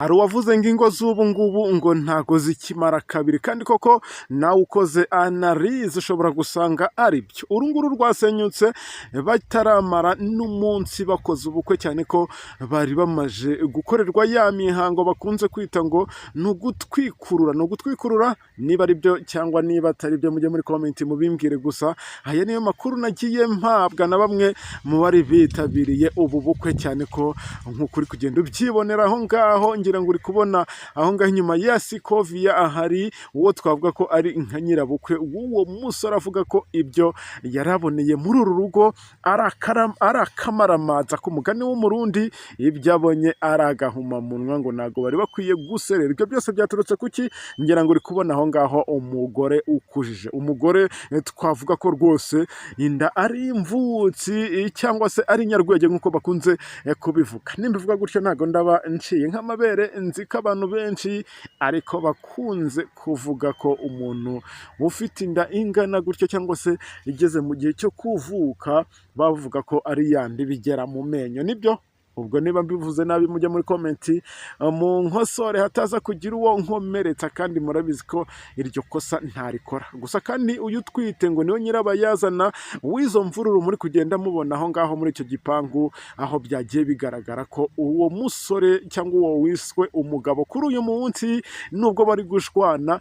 Hari uwavuze ngo ingo z'ubu ngubu ngo ntago zikimara kabiri, kandi koko nawe ukoze analyse ushobora gusanga ari byo. Uru nguru rwasenyutse bataramara n'umunsi bakoze ubukwe, cyane ko bari bamaze gukorerwa ya mihango bakunze kwita ngo ni ugutwikurura. Ni ugutwikurura, niba ari byo cyangwa niba atari byo, mujye muri comment mubimbwire. Gusa aya niyo makuru nagiye mpabwa na bamwe mu bari bitabiriye ubu bukwe, cyane ko nk'uko uri kugenda ubyibonera aho ngaho, ngira ngo uri kubona aho ngaho inyuma ya Sikoviya ahari uwo twavuga ko ari nka nyirabukwe w'uwo musore, avuga ko ibyo yaraboneye muri uru rugo ari akamaramaza ku mugani w'Umurundi, ibyo abonye ari agahumamunwa, ngo ntabwo bari bakwiye guserera. Ibyo byose byaturutse kuki? Ngira ngo uri kubona aho ngaho umugore ukujije, umugore twavuga ko rwose inda ari imvutsi cyangwa se ari nyarwege nk'uko bakunze kubivuga. Nimbivuga gutyo ntabwo ndaba nciye nk'amabere, nzi ko abantu benshi ariko bakunze kuvuga ko umuntu ufite inda ingana gutyo cyangwa se igeze mu gihe cyo kuvuka bavuga ko ari yandi bigera mu menyo. Nibyo? Ubwo niba mbivuze nabi mujye muri comment mu nkosore, hataza kugira uwo nkomeretsa, kandi murabizi ko iryo kosa ntarikora. Gusa kandi uyu utwite ngo niwe nyirabayazana w'izo mvururu muri kugenda mubona aho ngaho muri icyo gipangu, aho byagiye bigaragara ko uwo musore cyangwa uwo wiswe umugabo kuri uyu munsi, nubwo bari gushwana,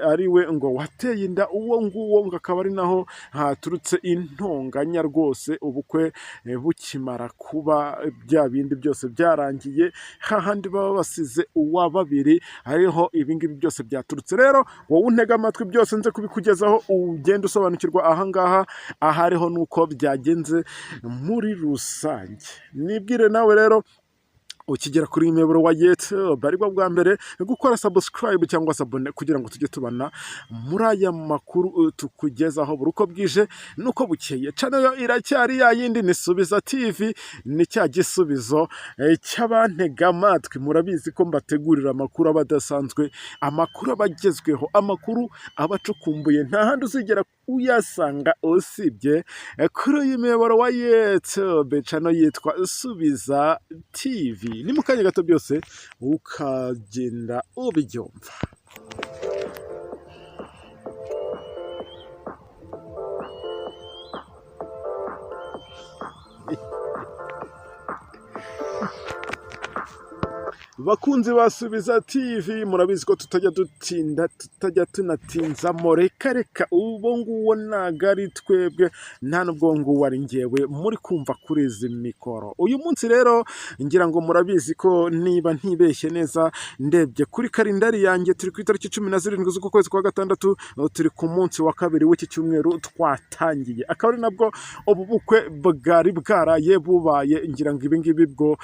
ari we ngo wateye inda uwo nguwo, ngo akaba ari naho haturutse intonganya rwose. Ubukwe bukimara kuba, bya bindi byose byarangiye, hahandi baba basize uwa babiri, ariho ibingibi byose byaturutse. Rero wowe untega amatwi, byose nze kubikugezaho ugenda usobanukirwa ahangaha ahariho nuko byagenze muri rusange. Nibwire nawe rero ukigera kuri iyi muyoboro wa YouTube aribwo bwa mbere gukora subscribe cyangwa s'abonner, kugira ngo tujye tubana muri aya makuru tukugezaho buri uko bwije nuko bukeye. Channel yo iracyari ya yindi, ni Subiza TV, ni cya gisubizo cy'abantega amatwi. Murabizi ko mbategurira amakuru aba adasanzwe, amakuru aba agezweho, amakuru aba acukumbuye, nta handi uzigera uyasanga usibye kuri uyu muyoboro wa YouTube, channel yitwa Subiza TV. Ni mu kanya gato byose ukagenda ubyumva. Bakunzi ba Subiza TV, murabizi ko tutajya dutinda, tutajya tunatinzamo. Reka reka, uwo nguwo ntago ari twebwe, nta n'ubwo nguwo ari ngewe muri kumva kuri izi mikoro uyu munsi. Rero ngira ngo murabizi ko niba ntibeshye neza, ndebye kuri kalendari yanjye, turi ku itariki 17 z'uku kwezi kwa gatandatu, turi ku munsi wa kabiri w'iki cyumweru twatangiye, akaba ari nabwo ubu bukwe bwari bwaraye bubaye. Ngira ngo ibi ngibi bwo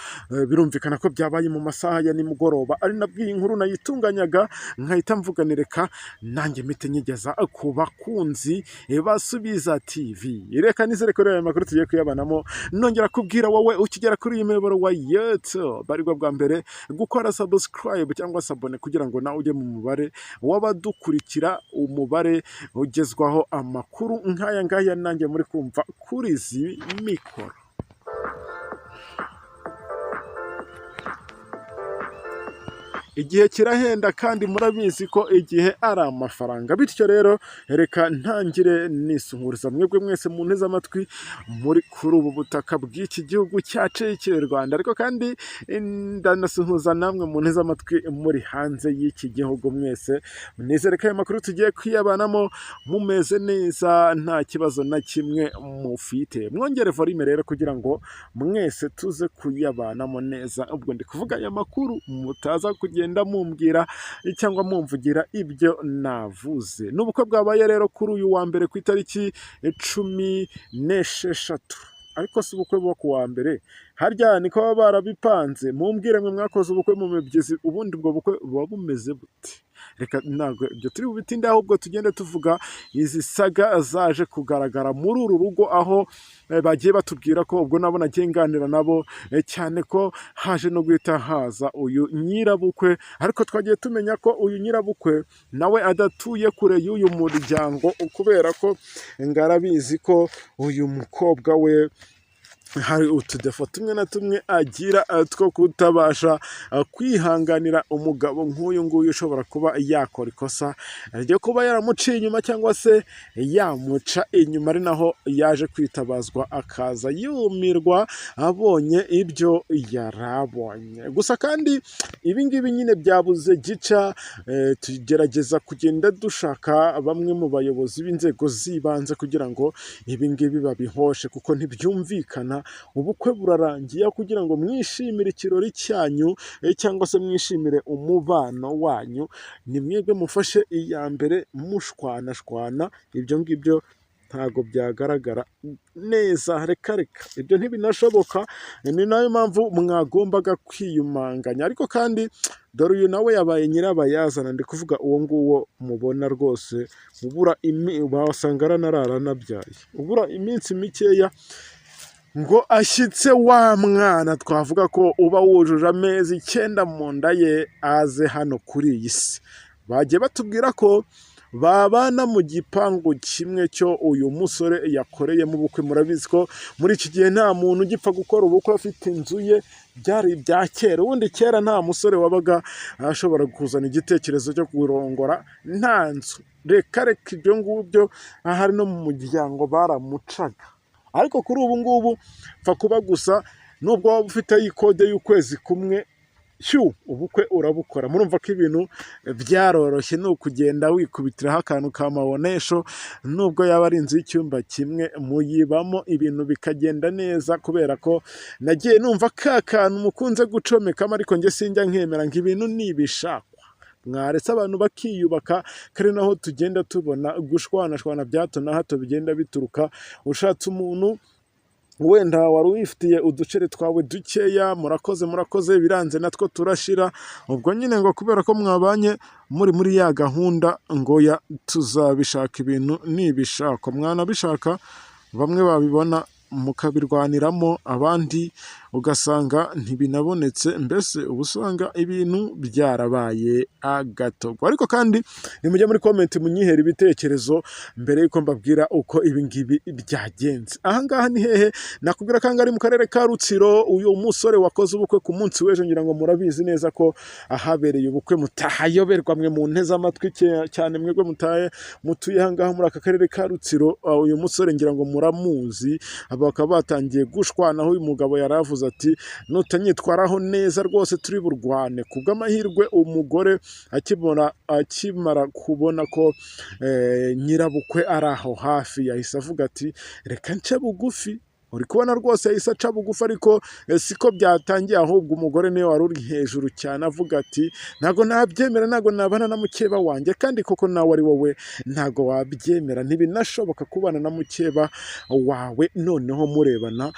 birumvikana ko byabaye mu masaha ya nimugoroba, ari nabwo iyi nkuru nayitunganyaga nkahita mvuga ni reka nanjye mpite nyigeza ku bakunzi ba Subiza TV. Reka nizere ko rero aya makuru tugiye kuyabanamo. Nongera kubwira wowe ukigera kuri iyi muyoboro wa YouTube aribwo bwa mbere gukora subscribe cyangwa s'abonner, kugira ngo nawe ujye mu mubare w'abadukurikira, umubare ugezwaho amakuru nk'aya ngaya nanjye muri kumva kuri izi mikoro. Igihe kirahenda kandi murabizi ko igihe ari amafaranga. Bityo rero reka ntangire nisuhuriza mwebwe mwese mu nteze amatwi muri kuri ubu butaka bw'iki gihugu cyacu cy'u Rwanda, ariko kandi ndanasuhuza namwe mu nteze amatwi muri hanze y'iki gihugu mwese. Nizere ko aya makuru tugiye kuyabanamo mumeze neza, nta kibazo na kimwe mufite. Mwongere volume rero kugira ngo mwese tuze kuyabanamo neza. Ubwo ndi kuvuga aya makuru, mutaza kugenda mumbwira cyangwa mumvugira ibyo navuze. Ni ubukwe bwabaye rero kuri uyu wa mbere ku itariki 16. Ariko si ubukwe buba ku wa mbere harya? Niko baba barabipanze? Mumbwire mwe mwakoze ubukwe mu mibyizi, ubundi ubwo bukwe buba bumeze bute? Reka ntabwo ibyo turi bubitinde, ahubwo tugende tuvuga izi saga zaje kugaragara muri uru rugo, aho bagiye batubwira ko ubwo nabo nagiye nganira nabo, cyane ko haje no guhita haza uyu nyirabukwe. Ariko twagiye tumenya ko uyu nyirabukwe nawe adatuye kure y'uyu muryango, kubera ko ngarabizi ko uyu mukobwa we Hari utudéfauts tumwe na tumwe agira two kutabasha kwihanganira umugabo nk'uyu nguyu ushobora kuba yakora ikosa ryo kuba yaramuciye inyuma cyangwa se yamuca inyuma, ari naho yaje kwitabazwa akaza yumirwa abonye ibyo yarabonye. Gusa kandi ibi ngibi nyine byabuze gica, tugerageza kugenda dushaka bamwe mu bayobozi b'inzego z'ibanze kugira ngo ibi ngibi babihoshe, kuko ntibyumvikana. Ubukwe burarangiye, kugira ngo mwishimire ikirori cyanyu cyangwa se mwishimire umubano wanyu, ni mwebwe mufashe iya mbere mushwanashwana. Ibyo ngibyo ntabwo byagaragara neza, reka reka, ibyo ntibinashoboka. Ni nayo mpamvu mwagombaga kwiyumanganya. Ariko kandi dore uyu nawe yabaye nyirabayazana. Ndi kuvuga uwo nguwo mubona rwose ubura, wasanga aranarara anabyaye, ubura iminsi mikeya ngo ashyitse wa mwana twavuga ko uba wujuje amezi 9 mu nda ye aze hano kuri iyi si. Bagiye batubwira ko babana mu gipangu kimwe cyo uyu musore yakoreyemo ubukwe. Murabizi ko muri iki gihe nta muntu ugipfa gukora ubukwe afite inzu ye, byari ibya kera. Ubundi kera nta musore wabaga ashobora kuzana igitekerezo cyo kurongora nta nzu, reka reka, ibyo ngubyo ahari no mu muryango baramucaga. Ariko kuri ubu ngubu pfa kuba gusa nubwo waba ufite ikode y'ukwezi kumwe, shyu, ubukwe urabukora. Murumva ko ibintu byaroroshye, ni ukugenda wikubitiraho akantu ka mabonesho, nubwo yaba ari inzu y'icyumba kimwe muyibamo, ibintu bikagenda neza. Kubera ko nagiye numva ka kantu mukunze gucomekamo, ariko njye sinjya nkemera ngo ibintu nibishakwa. Mwaretse abantu bakiyubaka, kari naho tugenda tubona gushwanashwana bya hato na hato bigenda bituruka. Ushatse umuntu wenda wari wifitiye uduceri twawe dukeya, murakoze murakoze, biranze natwo turashira. Ubwo nyine ngo kubera ko mwabanye muri muri ya gahunda ngo ya tuzabishaka, ibintu nibishakwa, mwanabishaka bamwe babibona mukabirwaniramo, abandi ugasanga ntibinabonetse. Mbese uba usanga ibintu byarabaye agatogo. Ariko kandi nimujye muri comment munyihere ibitekerezo mbere y'uko mbabwira uko ibi ngibi byagenze. Aha ngaha ni hehe? Nakubwira ko aha ngaha ari mu karere ka Rutsiro. Uyu musore wakoze ubukwe ku munsi w'ejo, ngira ngo murabizi neza ko ahabereye ubukwe mutahayoberwa mwe mu nteze amatwi cyane, mwebwe mutaye mutuye aha ngaha muri aka karere ka Rutsiro. Uyu musore ngira ngo muramuzi. Bakaba batangiye gushwana, aho uyu mugabo yari avuze ati: "Nutanyitwaraho neza rwose turi burwane." Ku bw'amahirwe umugore akimara kubona ko nyirabukwe ari aho hafi, yahise avuga ati: "Reka nce bugufi." Uri kubona rwose yahise aca bugufi, ariko siko byatangiye. Ahubwo umugore niwe wari uri hejuru cyane, avuga ati: "Ntabwo nabyemera, ntabwo nabana na mukeba wanjye." Kandi koko nawe ari wowe ntabwo wabyemera, ntibinashoboka kubana na mukeba wawe noneho murebana.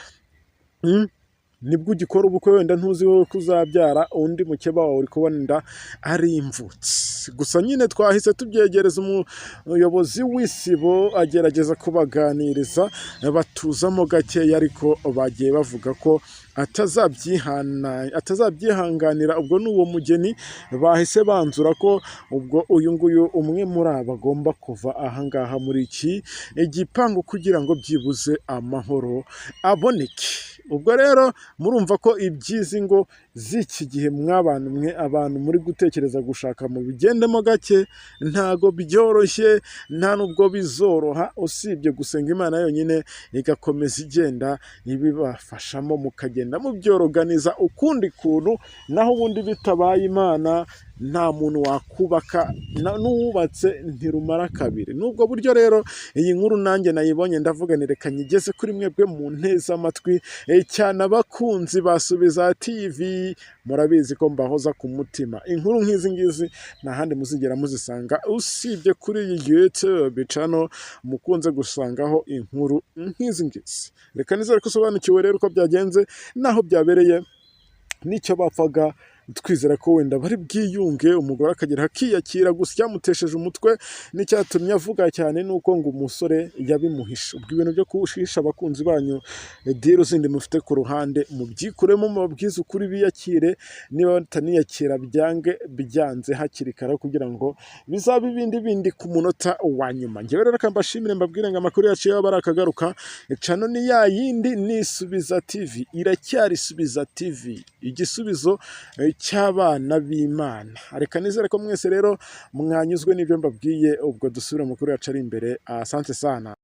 Nibwo ugikora ubukwe, wenda ntuzi wowe ko uzabyara undi mukeba wawe, uri kubona inda ari imvutsi. Gusa nyine twahise tubyegereza umuyobozi w'isibo, agerageza kubaganiriza batuzamo gakeya, ariko bagiye bavuga ko atazabyihanganira. Ubwo ni uwo mugeni. Bahise banzura ko ubwo uyu nguyu umwe muri aba agomba kuva ahangaha muri iki igipangu kugira ngo byibuze amahoro aboneke. Ubwo rero murumva ko iby'izi ngo z'iki gihe, mw'abantu mwe, abantu muri gutekereza gushaka, mu bigendemo gake. Ntago byoroshye, nta nubwo bizoroha, usibye gusenga Imana yonyine igakomeza igenda ibibafashamo, mukagenda mubyoroganiza ukundi kuntu. Naho ubundi bitabaye Imana nta muntu wakubaka, n'uwubatse ntirumara kabiri. N'ubwo buryo rero iyi nkuru nanjye nayibonye ndavuga ni reka nyigeze kuri mwebwe mu nteze amatwi cyane, abakunzi ba Subiza TV. Murabizi ko mbahoza ku mutima. Inkuru nk'izi ngizi nta handi muzigera muzisanga usibye kuri iyi YouTube channel mukunze gusangaho inkuru nk'izi ngizi. Reka nizere ko usobanukiwe rero uko byagenze n'aho byabereye n'icyo bapfaga. Twizera ko wenda bari bwiyunge, umugore akagera akiyakira. Gusa icyamutesheje umutwe n'icyatumye avuga cyane ni uko ngo umusore yabimuhishe. Ubwo ibintu byo kuhisha abakunzi banyu deal zindi mufite ku ruhande, mubyikuremo, mubabwize ukuri, biyakire. Niba bataniyakira, byange byanze hakiri kare kugira ngo bizabe ibindi bindi ku munota wa nyuma. Njyewe rero reka mbashimire, mbabwire ngo amakuru yacu yaba ari akagaruka. Channel ni ya yindi, ni Subiza TV, iracyari Subiza TV, igisubizo cy'abana b'Imana. Reka nizere ko mwese rero mwanyuzwe n'ibyo mbabwiye. Ubwo dusubire mu makuru yacu ari imbere. Asante sana.